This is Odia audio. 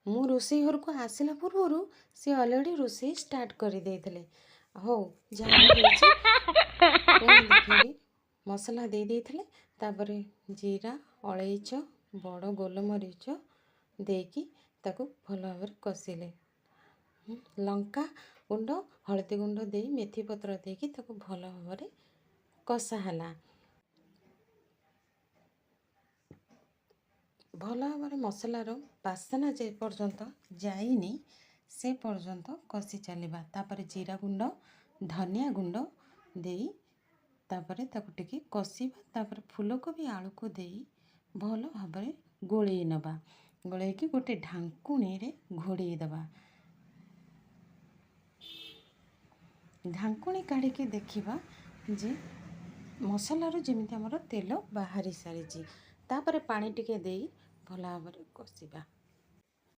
ମୁଁ ରୋଷେଇ ଘରକୁ ଆସିଲା ପୂର୍ବରୁ ସିଏ ଅଲରେଡ଼ି ରୋଷେଇ ଷ୍ଟାର୍ଟ କରିଦେଇଥିଲେ। ହଉ, ଯାହା ବି ହେଇଛି, ପୁଣି ଦେଖିଲି ମସଲା ଦେଇ ଦେଇଥିଲେ। ତାପରେ ଜିରା, ଅଳେଇଚ, ବଡ଼ ଗୋଲମରିଚ ଦେଇକି ତାକୁ ଭଲ ଭାବରେ କଷିଲେ। ଲଙ୍କା ଗୁଣ୍ଡ, ହଳଦୀ ଗୁଣ୍ଡ ଦେଇ, ମେଥି ପତ୍ର ଦେଇକି ତାକୁ ଭଲ ଭାବରେ କଷା ହେଲା। ଭଲ ଭାବରେ ମସଲାର ବାସ୍ନା ଯେ ପର୍ଯ୍ୟନ୍ତ ଯାଇନି, ସେ ପର୍ଯ୍ୟନ୍ତ କଷି ଚାଲିବା। ତାପରେ ଜିରା ଗୁଣ୍ଡ, ଧନିଆ ଗୁଣ୍ଡ ଦେଇ ତାପରେ ତାକୁ ଟିକେ କଷିବା। ତାପରେ ଫୁଲକୋବି ଆଳୁକୁ ଦେଇ ଭଲ ଭାବରେ ଗୋଳେଇ ନେବା। ଗୋଳେଇକି ଗୋଟେ ଢାଙ୍କୁଣୀରେ ଘୋଡ଼େଇ ଦେବା। ଢାଙ୍କୁଣୀ କାଢ଼ିକି ଦେଖିବା ଯେ ମସଲାରୁ ଯେମିତି ଆମର ତେଲ ବାହାରି ସାରିଛି। ତାପରେ ପାଣି ଟିକେ ଦେଇ ଭଲ ଭାବରେ କଷିବା।